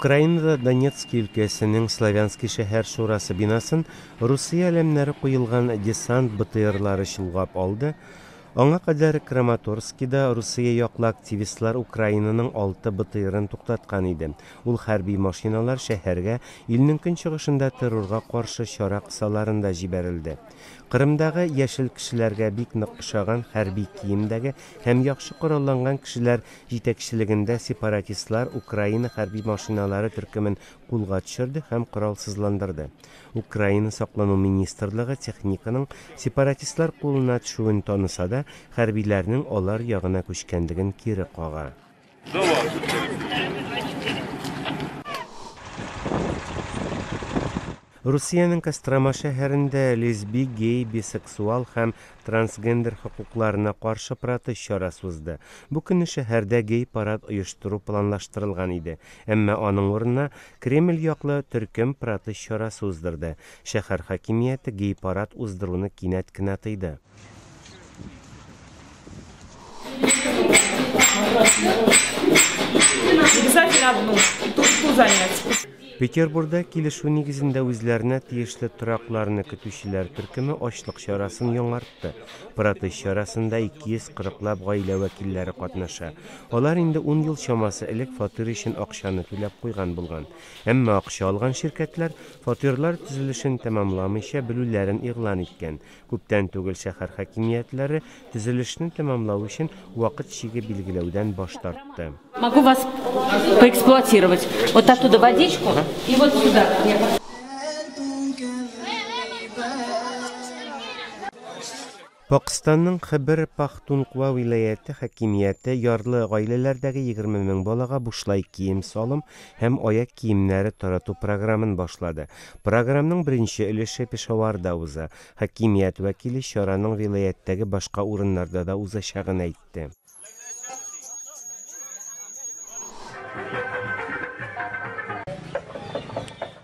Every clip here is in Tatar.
Украинада Донецки өлкәсенең Славянски шәһәр шурасы бинасын Русия әләмнәре куелган десант БТРлары чолгап алды. Аңа кадәр Краматорскида Русия яклы активистлар Украинаның алты БТРын туктаткан иде. Ул хәрби машиналар шәһәргә илнең көнчыгышында террорга каршы чара кысаларында җибәрелде. Кырымдагы яшел кешеләргә бик нык ошаган хәрби киемдәге һәм яхшы коралланган кешеләр җитәкчелегендә сепаратистлар Украина хәрби машиналары төркемен кулга төшерде һәм коралсызландырды. Украина саклану министрлыгы техниканың сепаратистлар кулына төшүен таныса да, хәрбиләрнең алар ягына күчкәнлеген кире кага. Русиянең Кострома шәһәрендә лесби, гей, бисексуал һәм трансгендер хокукларына каршы протест чарасы узды. Бу көнне шәһәрдә гей-парад оештыру планлаштырылган иде. Әмма аның урынына Кремль яклы төркем протест чарасы уздырды. Шәһәр хакимияте гей-парад уздыруны кинәт кенә тыйды. Обязательно одну. И ту, ту занять. Петербурда килешү нигезендә үзләренә тиешле торакларны көтүчеләр төркеме ачлык чарасын яңартты. Протест чарасында 240 лап гаилә вәкилләре катнаша. Алар инде 10 ел чамасы элек фатир өчен акчаны түләп куйган булган. Әмма акча алган ширкәтләр фатирлар төзелешен тәмамламыйча белүләрен игълан иткән. Күптән түгел шәһәр хакимиятләре төзелешне тәмамлау өчен вакыт чиге билгеләүдән баш тартты. Могу вас поэксплуатировать. Вот оттуда водичку и вот сюда. Пакыстанның Хәбер Пахтунхва вилаяте хакимияте ярлы гаиләләрдәге 20 мең балага бушлай кием-салым һәм аяк киемнәре тарату програмын башлады. Програмның беренче өлеше Пешаварда уза. Хакимият вәкиле чараның вилаяттәге башка урыннарда да узачагын әйтте.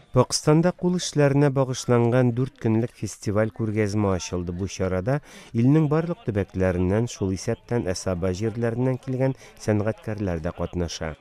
Пакыстанда кул эшләренә багышланган 4 көнлек фестиваль күргәзмә ачылды. Бу чарада илнең барлык төбәкләреннән, шул исәптән Әсаба җирләреннән килгән сәнгатькәрләр дә катнаша.